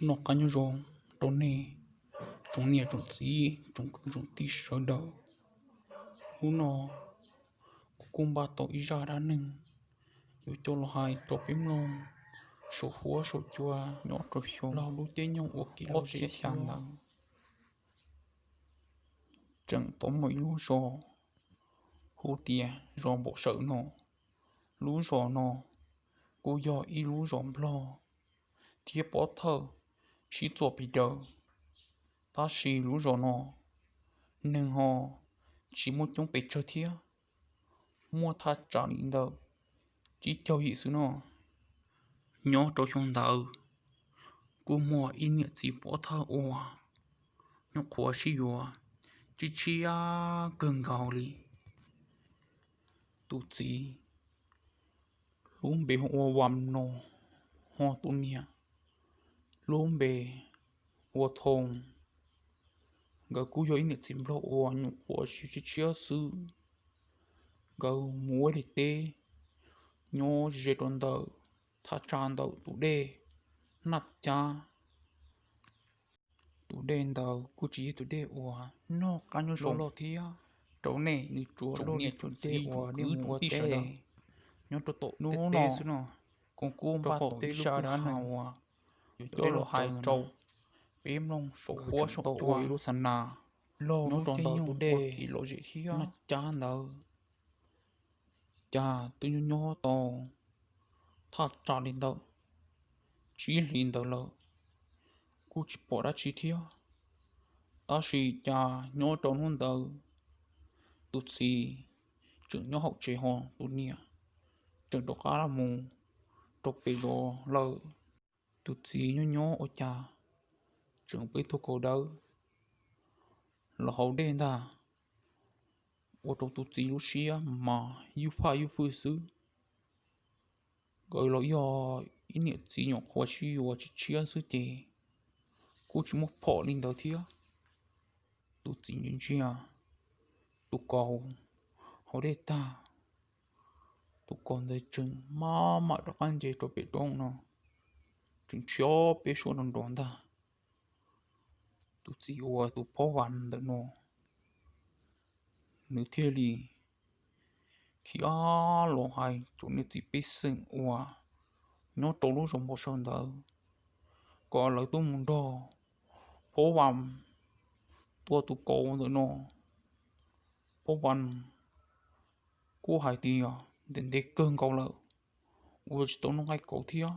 Noj qab nyob zoo rau nej tsoom niam tsoom txiv tsoom kwv tsoom tij sawv daws. Hnub no kuv kuj npaj tau ib zaj dab neeg yuav coj los hais rau peb mloog saum huab saum cua nyob rau xyoo laug lub caij nyoog uas kev loj txhiab xya ntawd. Tseem tau muaj ib lub zos hu tias zos Npaum Sawm no. Lub zos no kuj yog ib lub zos nplog thiab pov thawj sib txuas pes daws. Tab sis lub zos no neeg ho tsis muaj coob pes tsawg thiab, muaj thaj tsam li ntawm tsib caug yim xwb no. Nyob rau xyoo ntawd kuj muaj ib niam txiv pov thawj uas nyuam qhuav sib yuav tshiab tshiab kawg nkaus li. Tus txiv lub npe hu ua Vam no, ho tus niam lub npe hu ua Thoo. Nkawd kuj yog ib niam txiv nplog uas nyuam qhuav sib yuav tshiab xwb. Nkawd mus ua liaj teb nyob ze rau ntawm thaj tsam ntawm tus dej Naj Cab. Tus dej ntawd kuj tsis yog tus dej uas noj qab nyob zoo loj thiab. Rau nej nws tsuas loj li tus dej uas nej mus ua teb nyob rau tom hnub no xwb no. Kuv kuj npaj tau ib zaj dab neeg uas yuav coj los hais rau peb mloog saum huab saum cua ua ib lub xab nas laug nyob rau ntawm tus dej lom zem thiab Naj Cab ntawd. Cas twb nyob nyob tau thaj tsam li ntawm tsib hlis ntawd lawm, kuj tsis pom dab tsi thiab. Tab sis cas nyob rau hnub ntawd, tus txiv tseem nyob hauv tsev ho tus niam tseem rov qab los mus rau pem zos lawm. Tus txiv nyob nyob ua cas tseem pom ib tug kaus dawb los hauv dej ntag, ua rau tus txiv lub siab mas ywj phaj ywj pwj xwb. Nkawd los yog ib niam txiv nyuam qhuav sib yuav tshiab tshiab xwb ces kuj tsis muaj phom li ntawd thiab. Tus txiv ntsia ntsia tus kaus hauv dej tag, tus kaus ntawd tseem maj mam rov qab nce rau pem roob no, tseem tshiab peb suab nrov nrov ntag. Tus txiv uas tus phob Vam ntawm no, nws thiaj li khiav los hais cov niam txiv pej xeem uas nyob rau lub zos Npau Saw ntawd kom lawv tuaj mus nrog phob Vam tua tus kaus ntawm no. Phob Vam kuj hais tias ntev ntev kawg nkaus lawm, ua tsis tau noj nqaij kauv thiab.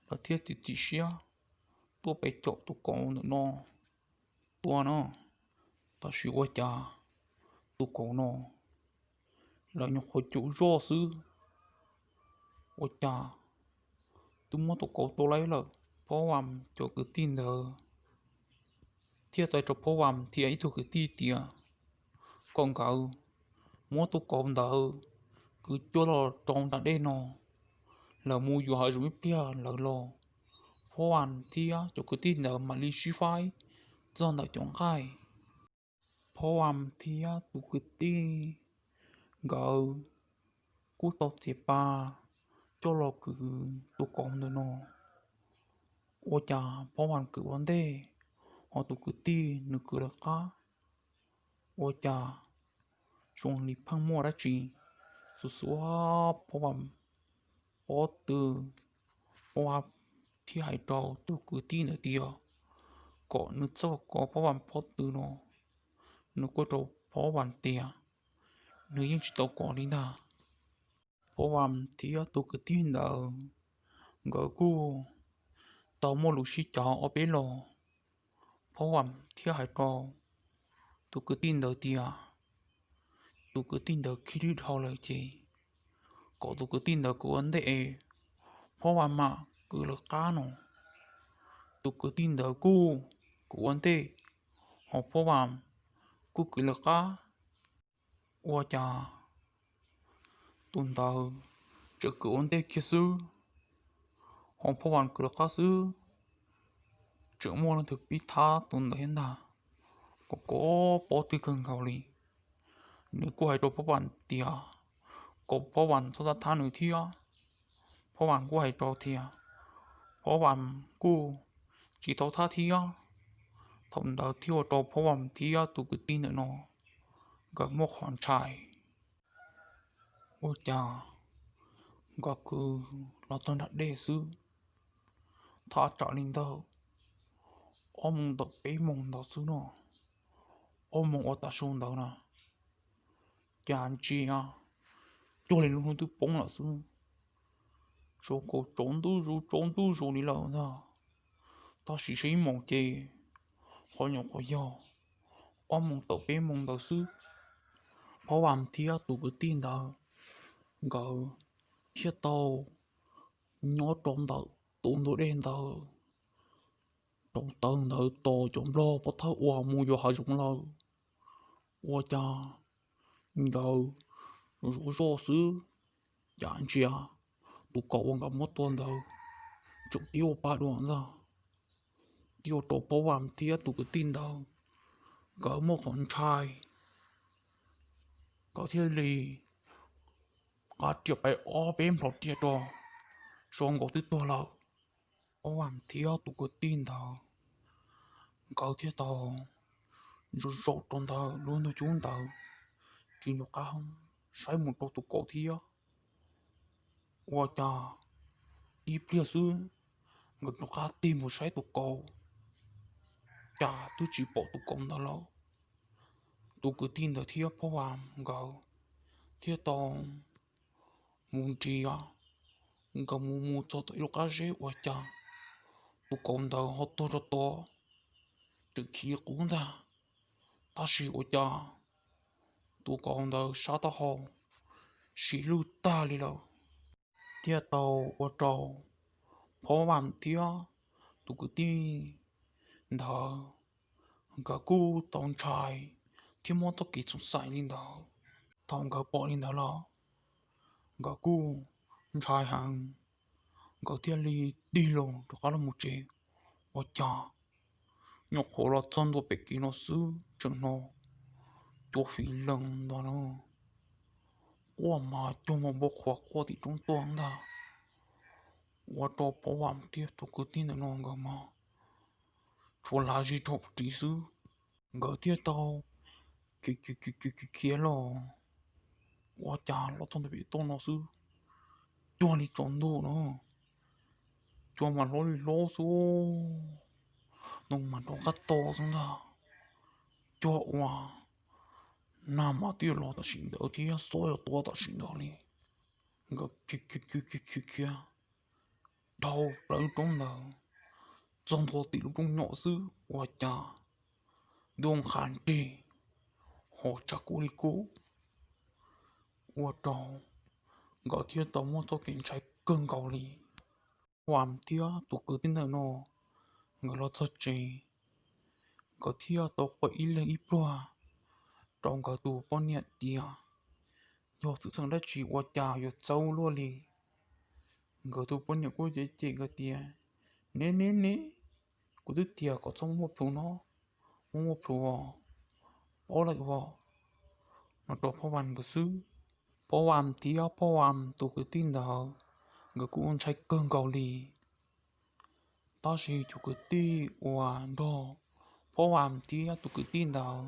Lawv thiaj txiav txim siab tuaj pem caum tus kaus ntawm no tua no. Tab sis ua cas tus kaus no lawv nyuam qhuav caum zoj xwb, ua cas twb muab tus kaus tua laib lawm. Phob Vam cov kwv tij ntawd thiaj txais rau phob Vam thiab ib tug kwv tij tias kom nkawd muab tus kaus ntawd kwv cuag los rau nram dej no, lawv mus yuav hav zoov ib pliag lawv los. Phob Vam thiab cov kwv tij ntawd mam li sib faib txog ntawm cov nqaij. Phob Vam thiab tus kwv tij nkawd kuj tau txiav pa coj los kwv tus kaus ntawm no. Ua cas phob Vam kwv ua ntej, ho tus kwv tij nws kwv lawv qab. Ua cas zoo li pheej muaj dab tsi xuas xuas phob Vam pob tw. Phob Vam thiaj hais rau tus kwv tij ntawd tias kom nws txhob kov phob Vam pob tw no. Nws kuj rau phob Vam tias nws yeej tsis tau kov li ntag. Phob Vam thiab tus kwv tij ntawd, nkawd kuj tau muaj lus sib cav ob peb los. Phob Vam thiaj hais rau tus kwv tij ntawd tias tus kwv tij ntawd khib dhau lawm ces kom tus kwv tij ntawd kwv ua ntej es phob Vam mam kwv lawv qab no. Tus kwv tij ntawd kuj kwv ua ntej, ho phob Vam kuj kwv lawv qab. Ua cas tus ntawd tseem kwv ua ntej kiag xwb, ho phob Vam kwv lawv qab xwb. Tseem muaj leej twg pib thab tus ntawd thiab ntag, kom kov pob tw kawg nkaus li. Nws kuj hais rau phob Vam tias kom phob Vam txhob thab nws thiab. Phob Vam kuj hais rau tias Phob Vam kuj tsis tau thab thiab. Thaum ntawd thiaj ua rau Phob Vam thiab tus kwv tij ntawm no nkawd muaj qhov ntshai. Ua cas nkawd kwv los txog nram dej xwb, thaj tsam li ntawm ob moos tawm peb moos ntawd xwb no, ob moos ua tav su ntawd na, cas ntsia cuag li lub hnub twb poob lawm xwb. Zoo nkaus tsaus ntuj zus tsaus ntuj zus li lawm ntag. Tab sis sib moos ces qhov nyuam qhuav yog ob moos tawm peb moos ntawd xwb. Phob Vam thiab tus kwv tij ntawd nkawd thiaj tau nyob rau ntawm tus ntug dej ntawd, rau taw ntawd tos cov nplog pov thawj uas mus yuav hav zoov lawm. Ua cas nkawd zov zoj xwb, cas ntsia tus kaus uas nkawd muab tua ntawd tseem tib ua pa dua ntag. Thiaj ua rau Phob Vam thiab tus kwv tij ntawd nkawd muaj qhov ntshai, nkawd thiaj li qab riam pais ob peb nplhos riam rau, zoo nkaus twb tuag lawm. Phob Vam thiab tus kwv tij ntawd nkawd thiaj tau zaum zaum rau ntawm lub ntug cub ntawd, tsis nco qab saib mus rau tus kaus thiab. Ua cas ib pliag xwb nkawd rov qab tig mus saib tus kaus, cas twb tsis pom tus kaus ntawd lawm. Tus kwv tij ntawd thiab Phob Vam nkawd thiaj tau mus nrhiav, nkawd mus mus txog tom ib lub qab zeb ua cas tus kaus ntawd ho tuag rau tod, tseem khiav qub ntag. Tab sis ua cas tus kaus ntawd sab taub hau siv lug tag li lawm. Thiaj tau ua rau Phob Vam thiab tus kwv tij ntawd nkawd kuj tau ntshai thiab muab txoj kev xoom xaim li ntawd. Thaum nkawd pom li ntawd lawm, nkawd kuj ntshai heev, nkawd thiaj li tig los rov qab los mus tsev. Ua cas nyuam qhuav los txog ntua pem kev no xwb tseem hnov cua fiv lees ntag na, quaj mas cuag npua qhuav quaj tim roob tuaj ntag. Ua rau Phob Vam thiab tus kwv tij ntawm no nkawd mas tshuav lav zis rau ris xwb, nkawd thiaj tau khiav khiav khiav khiav los. Ua cas los txog ntawm pem toj no xwb, cuag li tsaus ntuj na, cua mas hlob li hlob xwb, ntoos mas nrov qab to xwb ntag. Cuag ua nag mas twb yuav los tam sim ntawd thiab xob yuav tua tam sim ntawd li. Nkawd khiav khiav khiav khiav khiav dhau plaws lub roob ntawd, txog ntua tim lub roob nyom xwb ua cas ntuj qhab nrig, ho tshav kub li kub, ua rau nkawd thiaj tau muaj txoj kev ntshai kawg nkaus li. Vam thiab tus kwv tij ntawm no nkawd los txog tsev, nkawd thiaj tau qhia ib leeg ib pluag rau nkawd tus poj niam tias yog xwm txheej dab tsi ua cas yuav txawb luaj li. Nkawd tus poj niam kuj cem cem nkawd tias, neb neb neb, kuv twb tias kom txhob muaj plhus no, muaj muaj plhus os, paub lawm os, no rau Phob Vam nkawd xwb. Phob Vam thiab Phob Vam tus kwv tij ntawd nkawd kuj ntshai kawg nkaus li. Tab sis cov kwv tij uas nrog Phob Vam thiab tus kwv tij ntawd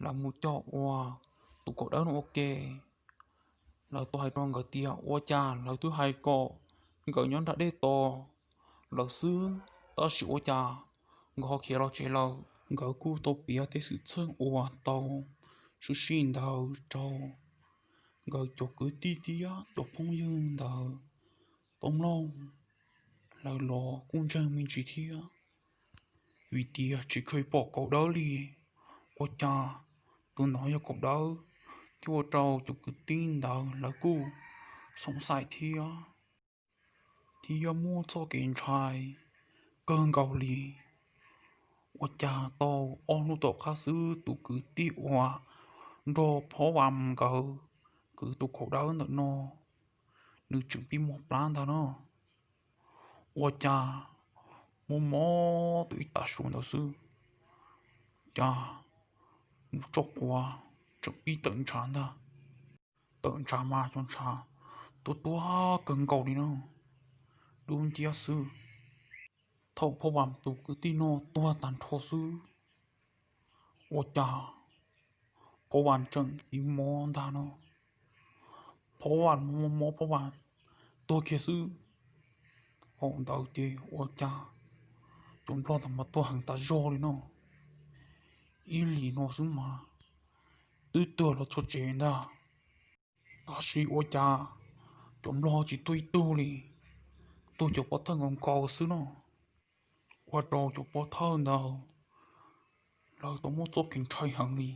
lawv mus cog ua tus kaum dawb no ua ke, lawv tau hais rau nkawd tias ua cas lawv twb hais kom nkawd nyob nram dej tos lawv xwb, tab sis ua cas nkawd ho khiav los tsev lawm. Nkawd kuj tau piav tej xwm txheej uas tau sib sij ntawd rau nkawd cov kwv tij thiab cov phooj ywg ntawd tau mloog, lawv los kuj ntseeg me ntsis thiab, vim tias tsis kheev pom kaus dawb li. Ua cas tus ntawd yog kaus dawb, thiaj ua rau cov kwv tij ntawd lawv kuj xoom xaim thiab, thiab muaj txoj kev ntshai kawg nkaus li. Ua cas tau ob hnub tom qab xwb tus kwv tij uas nrog Phob Vam nkawd kwv tus kaus dawb ntawm no, nws tseem pib mob plab ntag no. Ua cas mob mob tus ib tav su ntawd xwb, cas mus tso quav tseem pib tawm ntshav ntag. Tawm ntshav mas cov ntshav tuab tuab kawg nkaus li no. dub nciab xwb. Thaum Phob Vam tus kwv tij no tuag tag nrho xwb, ua cas Phob Vam tseem ib mob ntag no. Phob Vam mob mob Phob Vam tuag kiag xwb. Thaum ntawd ces ua cas cov nplog tag mas tuag heev tas zog li no. Ib hlis no xwb mas twb tuag los txhua tsev ntag. Tab sis ua cas cov nplog tsis tuag ib tug li, tuag cov pov thawj nkaus nkaus xwb no. Ua rau cov pov thawj ntawd lawv tau muaj txoj kev ntshai heev li,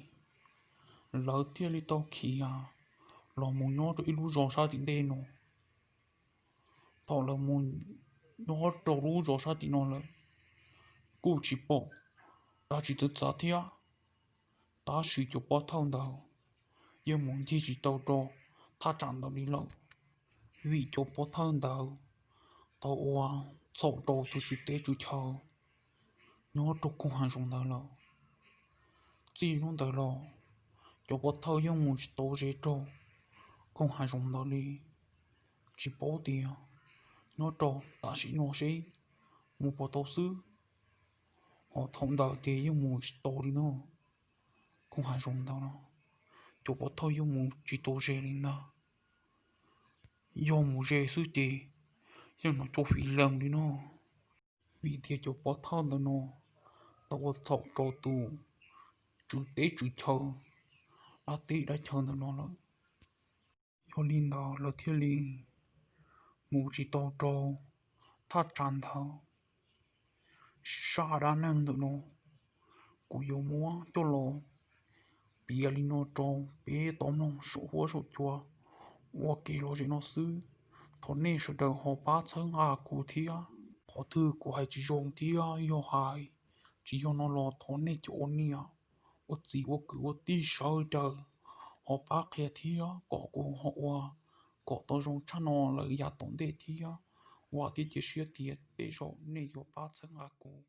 lawv thiaj li tau khiav los mus nyob rau ib lub zos sab tim ntej no. Thaum lawv mus nyob rau lub zos sab tim no lawm, kuj tsis pom dab tsi txawv txav thiab. Tab sis cov pov thawj ntawd yeej mus ncig tsis tau rau thaj tsam ntawd li lawm, vim cov pov thawj ntawd tau ua txhaum rau tus tswv teb tswv chaw nyob rau koog hav zoov ntawd lawm. Txij hnub ntawd los cov pov thawj yeej mus tsis tau ze rau koog hav zoov ntawd li. Tsis paub tias nyob rau tam sim no seb mus puas tau xwb, ho thaum ntawd ces yeej mus tsis tau li no. Koog hav zoov ntawd no cov pov thawj yeej mus tsis tau ze li ntag. Yog mus ze xwb ces yeej hnov cov fim lees li no, vim tias cov pov thawj ntawd no tau ua txhaum rau tus tswv teb tswv chaw dab teb dab chaw ntawm no lawm. Yog li ntawd lawv thiaj li mus tsis tau rau thaj tsam ntawd. Zaj dab neeg ntawm no kuv yuav muab coj los piav li no rau peb tau mloog saum huab saum cua ua kev lom zem no xwb. Thov nej sawv daws ho pab txhawb nqa kuv thiab. Qhov twg kuv hais tsis zoo thiab yog hais tsis yog no los thov nej cov ua niam ua txiv ua kwv ua tij sawv daws ho pab qhia thiab kom kuv ho ua kom tau zoo tshaj no lawm yav tom ntej thiab. Vam thiab cia siab tias tej zaum nej yuav pab txhawb nqa kuv.